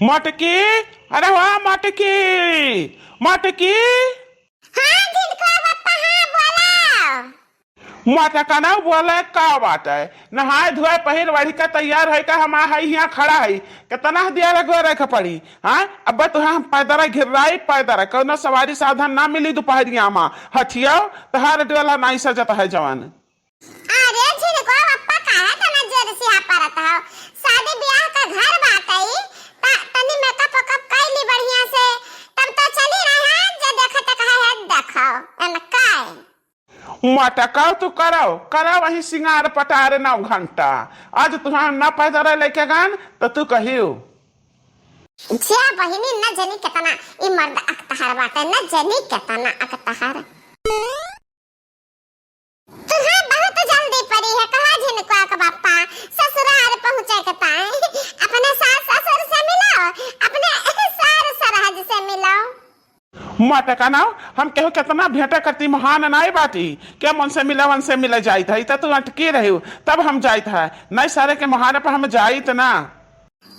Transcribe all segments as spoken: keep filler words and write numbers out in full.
मटकी, अरे वाह मटकी, मटकी। हाँ, झिनकुआ बप्पा, हाँ, बोला। मटकनऊ बोले, का बात है? नहाए धोए, पहिर ओढ़ि के तैयार होइ के हम आ हई, हियाँ खड़ा हई। केतना देर गोरे के पड़ी? हाँ, अब तो हम पैदर घिर्राई, पैदर, कौनो सवारी साधन ना मिली दुपहरिया मा। हथियो, तोहार डोला नाई सजत है जवान। अरे झिनकुआ बप्पा, काहे तना जोर से आ परत हो? शादी ब्याह का घर बाटई, त तनी मेकअप वेकअप कई ली बढ़िया से, तब तो चली रहे हैं, जे देखे त कहे है देखो, एन काय? मटकाओ तू करो, करो वही सिंगार पटार नौ घंटा। आज तुहां ना पैदर लेके गन, त तू कहियो। जे बहिनी न जनी केतना ई मर्द अकतहर बाटे, न जनी केतना अकतहर। तुहां बहुत जल्दी पड़ी है, कहा झिनकुआ के बापा, ससुराल पहुँचे के ताई। अपने सास ससुर से मिलो, अपने सार सरहज से मिलो। मटकनऊ, हम केहू केतना भेंटा करती, महान नाई बाटी, के मन से मिले, वन से मिले जाइत है, त तू अटकी रही, तब हम जाइत है, नहीं सारे के महान पर हम जाइत ना।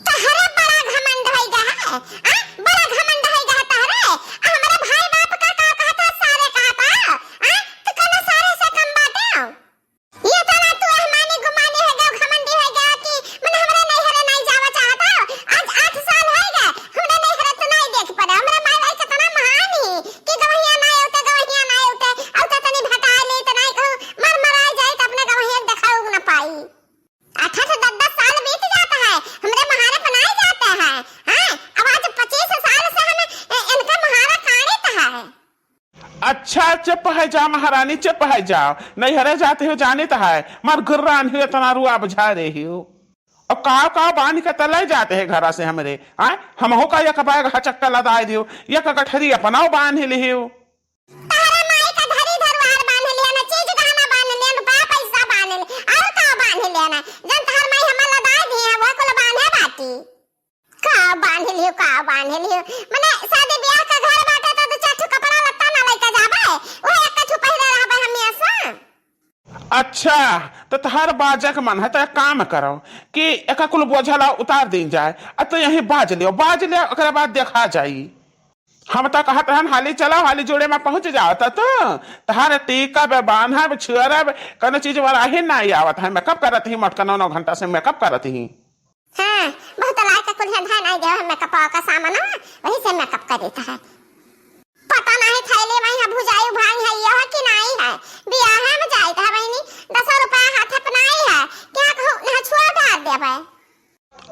तहरे बड़ा घमंड होई गा है, आ? बड़ा घमंड होई गा है तहरे। आ, हमरे भाई बाप का का कहता, सारे कहता, आ? तू कौनो सारे से कम बाटे हो? ये तो ना तू अहमानी गुमानी हो गया, घमंडी हो गया कि मन हमरे नैहरे नहीं जावा चाहता हो। आज आठ साल होई गा, हमरे नैहरे तो नहीं देख पड़े। हमरे माई बाई कितना महान ही कि गवहिया ना उठे, गवहिया ना उठे, और तो तनी भटा ले, तो नहीं कहूँ, मर मराई जाए, तो अपने गवहिया देखाऊ न पाई। आठ आठ दस दस साल बीत जाता है, हमरे महारे बनाए जाते हैं, हैं? अब आज पच्चीस साल से हम ए-, इनका महारा काढ़ित है। अच्छा, चुप है जा महारानी, चुप है जा। नैहरे जाते हो जाने तो है, मर गुर्रान हो इतना रुआ बुझा रही हो। अब काव काव बांध के तले जाते हैं घरा से हमरे, हैं? हमहू का एक बैग हचक्का लदाए दियो, एक गठरी अपनाओ बांध लिहियो। तहरे माई का धरी धरुआर बांध लिया ना, चीज गहना बांध लिया ना, रुपया पैसा बांध लिया, और का बांध लिया ना? जन तहर माई हमार लदाई दी है, वो कुल बांधे बाटी। का बांध लियो, का बांध लियो? मने शादी ब्याह का घर बाटे तो दो चार ठो कपड़ा लत्ता ना लेके जाबे, वही एक ठो पहिरे रहबे हम ऐसा। अच्छा, तो तहार बाजक मन है, तो एक काम करो कि एका कुल बोझला उतार दीन जाए, आ तो यहीं बाज लियो, बाज लियो, ओकरे बाद देखा जाई। हम तो कहत रहन, हाली चलो, हाली जोड़े में पहुंच जाओ, तो तू, तहार टीका बे, बांधा बे, छुअरा बे, कोनो चीज वाला ही नहीं आवत है, मेकअप करत ही, मोटका नौ नौ घंटा से मेकअप करत ही। हाँ, बहुत लायक कुल है, धान आई देव है मेकअप का सामान, वही से मेकअप कर देता है। पता नहीं थैले में है भुजाई भाई है, यह कि नहीं है, बियाह में जाइत है बहिनी, दस रुपया हाथ अपनाई है, क्या कहूँ, ना छुआ उधार देवे।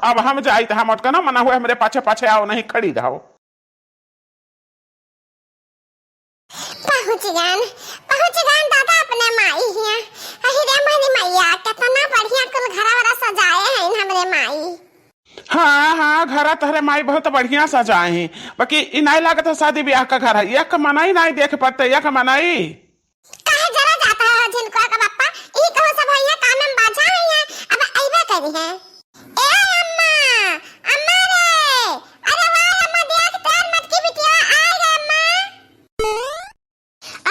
अब हम जाइत है, मोटका ना मना हुए, हमरे पाछे पाछे आओ, नहीं खड़ी रहो। पहुँच गन, पहुँच गन दादा अपने माई हिया। अहि रे मोहनी मैया, कितना बढ़िया कुल घरा वरा सजाए हैं हमरे माई। हाँ, हाँ, घरा तोहरे माई बहुत बढ़िया सजाए हैं, बाकी ई नाई लागत है शादी ब्याह का घर है, एक मनई नाई देख पड़ते, एक मनई। काहे जरा जाता है झिनकुआ का बप्पा? ई कहो सब भैया काम में बाझा है, अब अइबे करी है। ए अम्मा, अम्मा रे, अरे वाह अम्मा, देख तोर मटकी बिटिया आ गए अम्मा।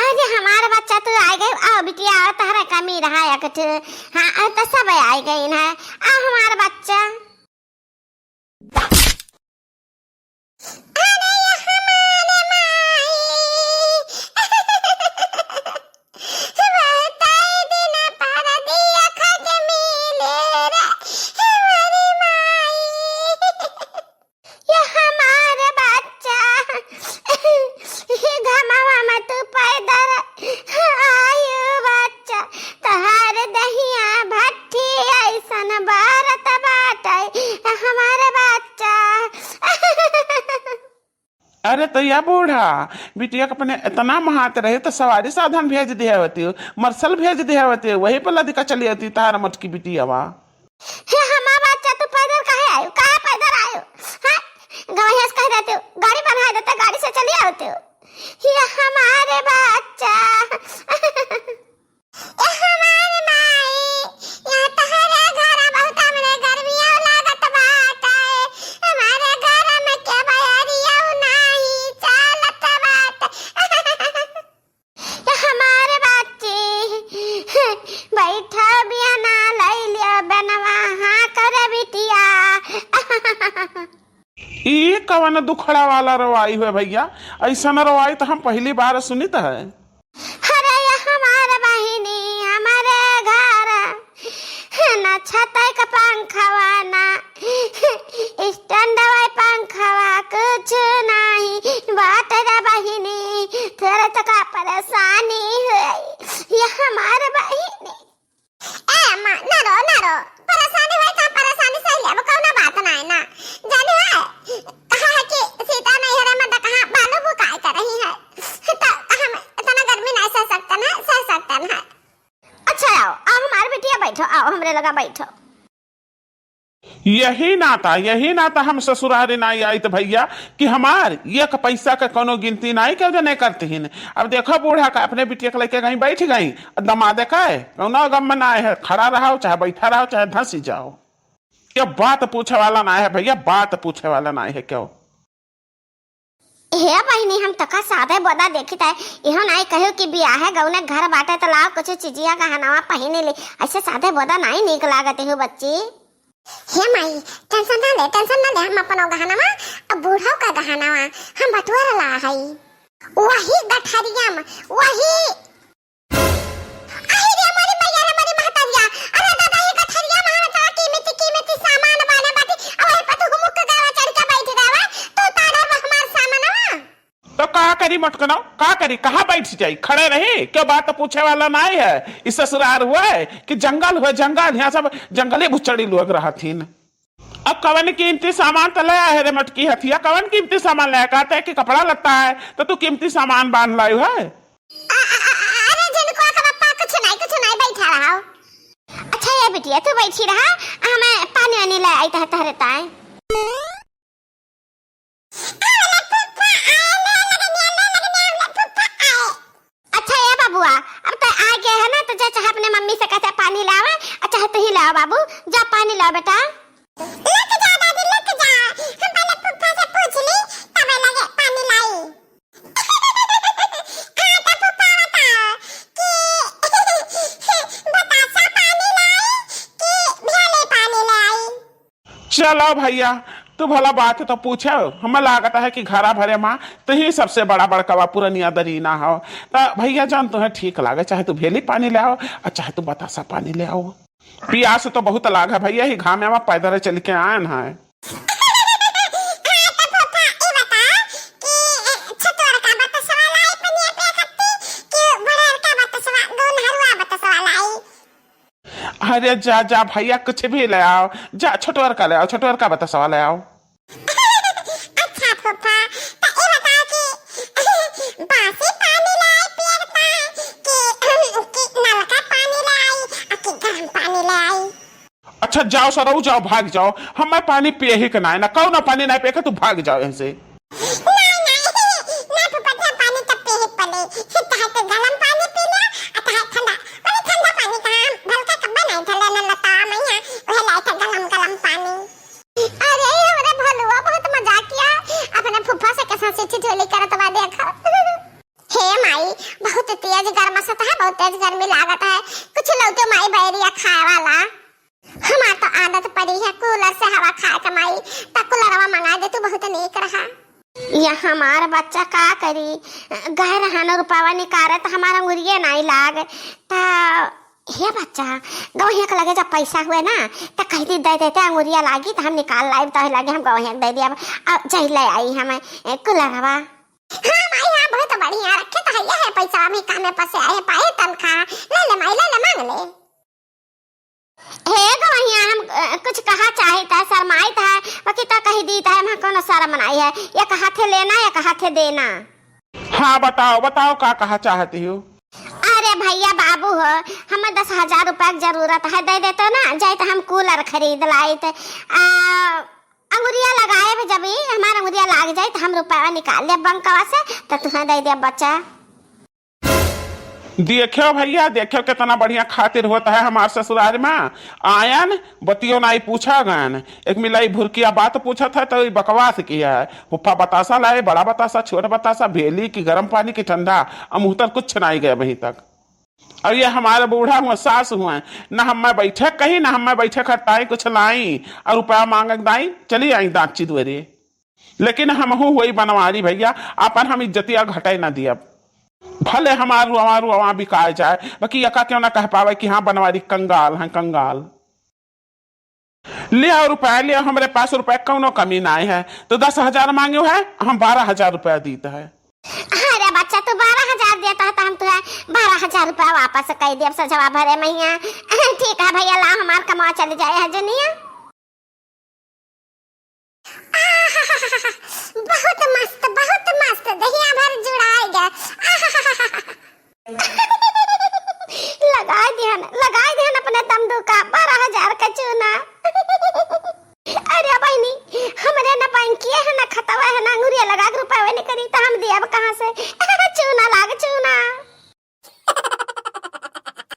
अरे हमार बच्चा तू आ गए, आओ बिटिया आओ, तहरा कमी रहा एक ठे। हाँ, अब तो सब आ गए ना, आ हमार बच्चा। अरे ये हमारे माई। बहुतई दिन पर दिया खा के मिले रे, हमारी माई। ये हमारे बच्चा, ये घमवा में तू पैदल आयु बच्चा, तोहार दहिया भट्ठी ऐसन बारत बाटे, हमारे बच्चा। अरे तो या बूढ़ा, बिटिया के अपने इतना महात रहे तो सवारी साधन भेज दिया होती हो, मरसल भेज दिया होती हो, वही पर लदिका चली होती तार मटकी बिटियावा। हे हमार बच्चा, तू पैदल काहे आयो? काहे पैदल आयो? हैं? गवैया से कह देते हो, गाड़ी बना देते, गाड़ी से चली आते हो। ये हमारे बच्चा। ए हमार माई, यहाँ तहरे घर बहुत हमरे गर्मियों लागत बाटे। हमारे घर में के बयरियो नाही चलत बाटे। ए हमार बच्ची, बैठा बियाना लई लिया बनवा, हाँ कर बिटिया। ई कवन दुखड़ा वाला रवाई हुए भइया? अइसन रवाई त हम पहिली बार सुनित है। अरे ये हमार बहिनी, हमरे घर न छतक पंखवा, न स्टैंडवा पंखवा, कुछ नाही बाटे रे बहिनी, तोर त का परेशानी है ये हमार बहिनी। ए अम्मा, ना रो, ना रो, परेशानी होई त परेशानी सही लेब, कौनो बात नाही ना। जानी है, कहा है कि सीता नहीं है रे, मत कहा, बालू बुकाई कर रही है, तो हम इतना गर्मी नहीं सह सकते ना, सह सकते ना। अच्छा, आओ, आओ हमारे बिटिया, बैठो, आओ हमरे लगा बैठो। यही नाता, यही नाता हम ससुरारी नाई आइत भइया कि हमार एक पैसा के कौनो गिनती नाई केहू जने करतिहिन। अब देखो बूढ़ा का अपने बिटिया के लेके गई, बैठ गई, दमादे का है, कौनो गम में नाई है, खड़ा रहो, चाहे बैठा रहो, चाहे धंसी जाओ। क्या बात पूछे वाला नाई है भइया, बात पूछे वाला नाई है क्यों? हे बहिनी, हम तका सादे बोदा देखित है, इहो नाई कहो कि बियाहे गौने घर बाटे त लाओ कुछ चिजिया गहनावा पहिने ले, ऐसे सादे बोदा नाई नीक लागत हो बच्ची। हे माई, टेंशन ना ले, टेंशन ना ले, हम अपनो गहनावा, अब बूढ़ो का गहनावा, हम बटुअर ला हई। वही गठरिया में, वही अरे रे मोरी मैया रे मोरी महतरिया, अरे दादा, ये गठरिया में हमें तोरा कीमती, कीमती सामान बाने बाटी, अब वही पर तू हुमुक के गावा चढ़ के बैठ जावा, तू तारा हमार सामानवा। तो का करी मटकनो, का करी, कहाँ बैठ जाई, खड़े रही? क्यों, बात तो पूछे वाला नाई है। ई ससुरार हुआ है कि जंगल हुआ, जंगल, यहाँ सब जंगली भुचड़ी लोग रहथिन। अब कवन कीमती सामान त ले आए रे मटकी हथिया, कवन कीमती सामान ले आए? कहते हैं कि कपड़ा लत्ता है, तो तू कीमती सामान बांध लायु है। अ-, अ-, अ-, अरे झिनकुआ के पप्पा, कुछ नहीं, कुछ नहीं, बैठा रहो। अच्छा ये बिटिया, तू बैठी रहा, हमें पानी वानी ले आई तह-, तहरे ताए। अच्छा ये बबुआ, अब तो आ गए है ना, तो जा चाहे अपने मम्मी से कहते पानी लावे, और चाहे तू ही लाओ बाबू, जा पानी लाओ बेटा। लेके जा दादी, लेके जा, हम पहले फूफा से पूछ ली, तब लगे पानी लाई। हाँ, तो फूफा बताओ कि बतासा पानी लाई कि भेली पानी लाई? चलो भइया, तू भला बात तो पूछो, हमें लागत है कि घरा भरे मा तू ही सबसे बड़ा बड़कवा पुरनिया दरीना हो। त भइया जौन तुहें ठीक लागे, चाहे तू भेली पानी ले आओ और चाहे तू बतासा पानी ले आओ। पियास तो बहुत लाग है भइया, ही घामे मा पैदल चल के आयन है। हाँ, तो फूफा, ई बता कि छतुअर का बतासवा लाई पनिया पिए खातिर कि बड़र का बतासवा, गोनहरुआ बतासवा लाई? अरे जा, जा भइया, कुछ भी ले आओ, जा छोटवर का ले आओ, छोटवर का बतासवा ले आओ। अच्छा फूफा, तो ई बताओ कि बासी पानी ले आई पिए के ताई कि, कि नलका पानी ले आई और कि गरम पानी ले आई? अच्छा जाओ सरऊ, जाओ, भाग जाओ, हमें पानी पिए ही के ना है, ना कौनो पानी ना पिए के, तू भाग जाओ यहाँ से। नहीं, नहीं, ना फूफा, जा पानी तब पिए ही पड़े, चाहे तो गरम पानी पी ले, और चाहे ठंडा, अरे ठंडा पानी कहाँ, हम भलका कब्बे नहीं ठंडा ना लता मैया, वह लाई था गरम गरम पानी। अरे हमरे भलुआ बहुत मजाकिया, अपने फूफा से कैसा चिट्ठी झोली करत बा देखा। हे माई, बहुत तेज गरमसत है, बहुत तेज गर्मी लागत है, कुछ लौटे माई बैरिया खाए वाला। हमार तो आदत पड़ी है कूलर से हवा खाए के माई, त कूलरवा मंगा दे तू, बहुत नीक रहा। या हमार बच्चा का करी, गए रहन रुपवा निकारे त हमार अंगुरिये नाई लाग। त हे बच्चा, गवहिया के लगे जब पैसा हुए ना त कह दी दे देते, अंगुरिया लागी त हम निकाल लाइब, तोहे लगे हम गवहिया के दे दियब। अब जई ले आई हम, ए, कूलरवा। हाँ माई, हाँ, बहुत बढ़िया, रखे तो है, ये है पैसा, अभी कामे पर से आए, पाए तनखा, ले ले माई, ले ले, मांग ले। हे गवहिया, हम, अ, कुछ कहा चाहित है, शर्माइत है, बाकी तो कही दीत है, हम कोनो शर्म नाई है, एक हाथे लेना, एक हाथे देना। हाँ, बताओ, बताओ, का कहा चाहती हो? अरे भइया बाबू हो, हमें दस हजार रुपया के जरूरत है, दे देते ना, जाइत हम कूलर खरीद लाइत। आ, अंगुरिया लगाए भी जब ई हमार अंगुरिया लाग जाई त हम रुपया निकाल लेब बैंकवा से, त तुहें दे देब बच्चा। देखो भइया, देखो कितना बढ़िया खातिर होत है हमार ससुरार मा। आयन, बतियो नाई पूछा गयन। एक मिलाई भुरकिया बात पूछत है तो ई बकवास किया है। फुफ्फा बतासा लाए, बड़ा बतासा, छोट बतासा, भेली की गरम पानी की ठंडा, अमूतर कुछ नाई गए अभी तक। अब ये हमारे बूढ़ा हुआ, सास हुआ, ना हम मैं बैठे कहीं, ना हम मैं बैठे खटाई कुछ लाई, और रुपया मांगक दाई, चली आई दाची दुआरे। लेकिन हमहू हुई बनवारी भइया, आपन हम इज्जतिया घटे ना दियब। भले हमार रुआवा रुआवा बिकाए जाए, बाकी यका क्यों ना कह पावे कि हाँ, बनवारी कंगाल हैं, कंगाल। लिया रुपया, लिया, हमरे पास रुपया कौनो कमी नाहीं है। तो दस हजार मांग्यो है, हम बारह हजार रुपया दीत है। अरे बच्चा, तू बारह हजार देता है तो हम तुहे बारह हजार रुपया वापस कइ देब सझवा भरे मइहाँ। ठीक है भइया, ला हमार कमवा चल जाए है जुनिया। आहाहाहा, बहुत मस्त, बहुत मस्त, दहिया भर जुड़ाए गए। आहाहाहा। लगाए दिहन, लगाए दिहन अपने दम दू का।